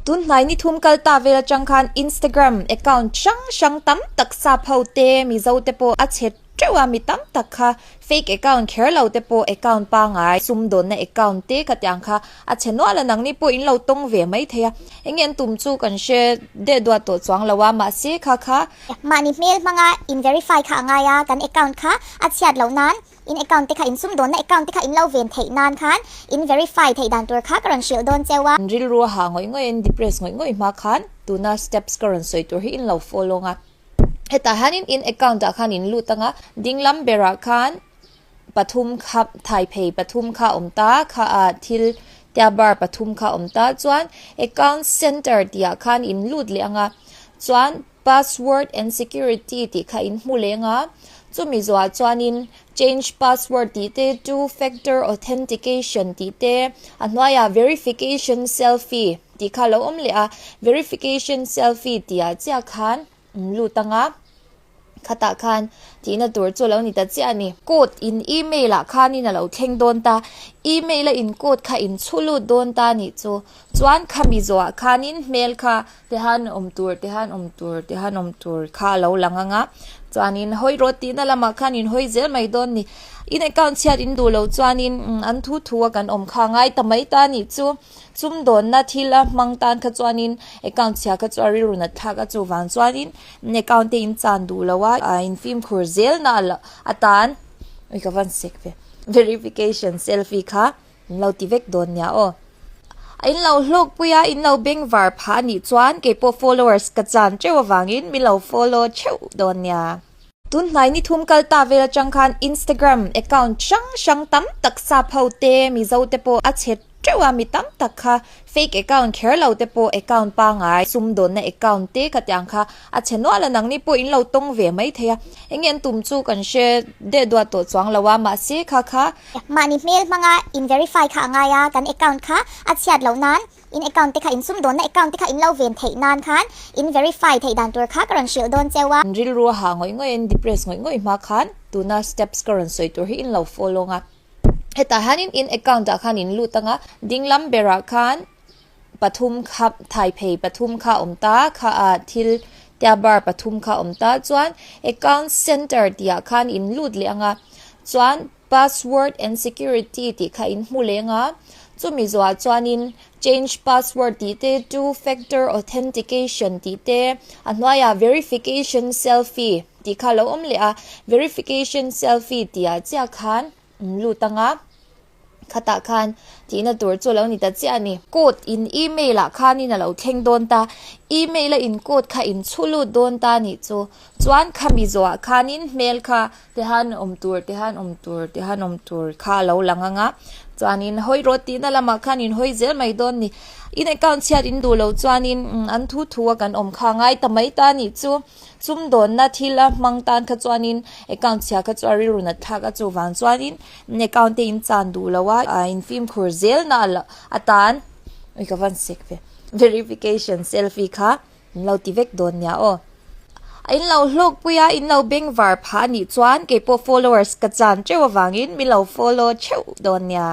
Tun hnai ni thum kal ta vel atang khan Instagram account hrang hrang tam tak sap ho te Mizo te pawh a chhe teuh a mi tam tak kha fake account kher lo te pawh account pangai sumdawnna account te khatiang kha a chhe nual a nangni pawh in lo tawng ve mai thei a eng nge an tum chu kan hre deh duat tawh chuang lo a mahse kha kha Mahni hmel hmanga in verify kha a ngai a kan account kha a chhiat loh nan In account te kha in sumdawnna account te kha in lo ven theih nan khan in verify theih dan tur kha ka rawn hrilh dawn cheu a. Rilru a hah ngawih ngawih in depress ngawih ngawih hma khan tuna steps ka rawn sawi tur hi in lo follow ang a. Hetah hianin in account ah khan in lut ang a, dinglam berah khan pathum kha thai phei pathum kha awm ta kha ah thil tia bar pathum kha awm ta chuan account center tih ah khan in lut leh ang a chuan Password and security tih kha in hmu leng a, chumi zuah chuanin change password tih te, two factor authentication tih te, a hnuaiah verification selfie tih kha a lo awm leh a, verification selfie tih ah chiah khan an lut ang a, khatah khan tihna tur chu a lo ni ta chiah a ni. Code in email ah khanin a lo thleng dawn ta, email a in code kha in chhu lut dawn ta a nih chu, chuan khami zawhah khanin hmel kha Tihan awm tur, tihan awm tur, tihan awm tur kha a lo lang ang a, chuanin hawi rawh tihna lamah khan in hawi zel mai dawn ni. In account chhiat in duh loh chuanin an thu thu a kan awm kha a ngai ta mai ta a nih chu. Sumdawnna thil a hmang tan kha chuanin account chhia kha chu a rilru nat thlak a chuvang chuanin account te in chan duh lo a, in fimkhur zel na atan ui ka van sek ve verification selfie kha. In lo ti vek dawn nia aw. A in lo hlawk pui a, in lo beng var phah a nih chuan kei pawh followers ka chan teuh avangin min lo follow theuh dawn nia. Tun hnai ni thum kal ta vel atang khan Instagram account hrang hrang tam tak sap ho te Mizo te pawh a chhe teuh a mi tam tak kha fake account kher lo te pawh account pangai sumdawnna account te khatiang kha A chhe nual a nangni pawh in lo tawng ve mai thei a, eng nge an tum chu kan hre deh duat tawh chuang lo a, mahse kha kha. Mahni hmel hmanga in verify kha a ngai a, kan account kha a chhiat loh nan in account te kha in sumdawnna account te kha in lo ven theih nan khan in verify theih dan tur kha ka rawn hrilh dawn cheu a. Rilru a hah ngawih ngawih in depress ngawih ngawih hma khan tuna steps ka rawn sawi tur hi in lo follow ang a, hetah hianin in account ah khan in lut ang a, dinglam berah khan. pathum kha thai phei pathum kha awm ta kha ah thil tia bar pathum kha awm ta chuan account center tih ah khan in lut leh ang a chuan password and security tih kha in hmu leng a chumi zuah chuanin change password tih te two factor authentication tih te a hnuaiah verification selfie tih kha a lo awm leh a verification selfie tih ah chiah khan an lut ang a. Khatah khan tihna tur chu a lo ni ta chiah a ni. Code in email ah khanin a lo thleng dawn ta, email a in code kha in chhu lut dawn ta a nih chu. Chuan khami zawhah khanin hmel kha tihan awm tur, tihan awm tur, tihan awm tur kha a lo lang ang a. Chuanin hawi rawh tihna lamah khan in hawi zel mai dawn ni. In account chhiat in duh loh chuanin an thu thu a kan awm kha a ngai ta mai ta a nih chu. Sumdawnna thil a hmang tan kha chuanin account chhia kha chu a rilru nat thlak a chuvang chuanin account te in chan duh lo a in fimkhur zel na atan ui ka van sek ve verification selfie kha in lo ti vek dawn nia aw. A in lo hlawk pui a in lo beng var phah a nih chuan keipawh followers ka chan teuh avangin min lo follow theuh dawn nia.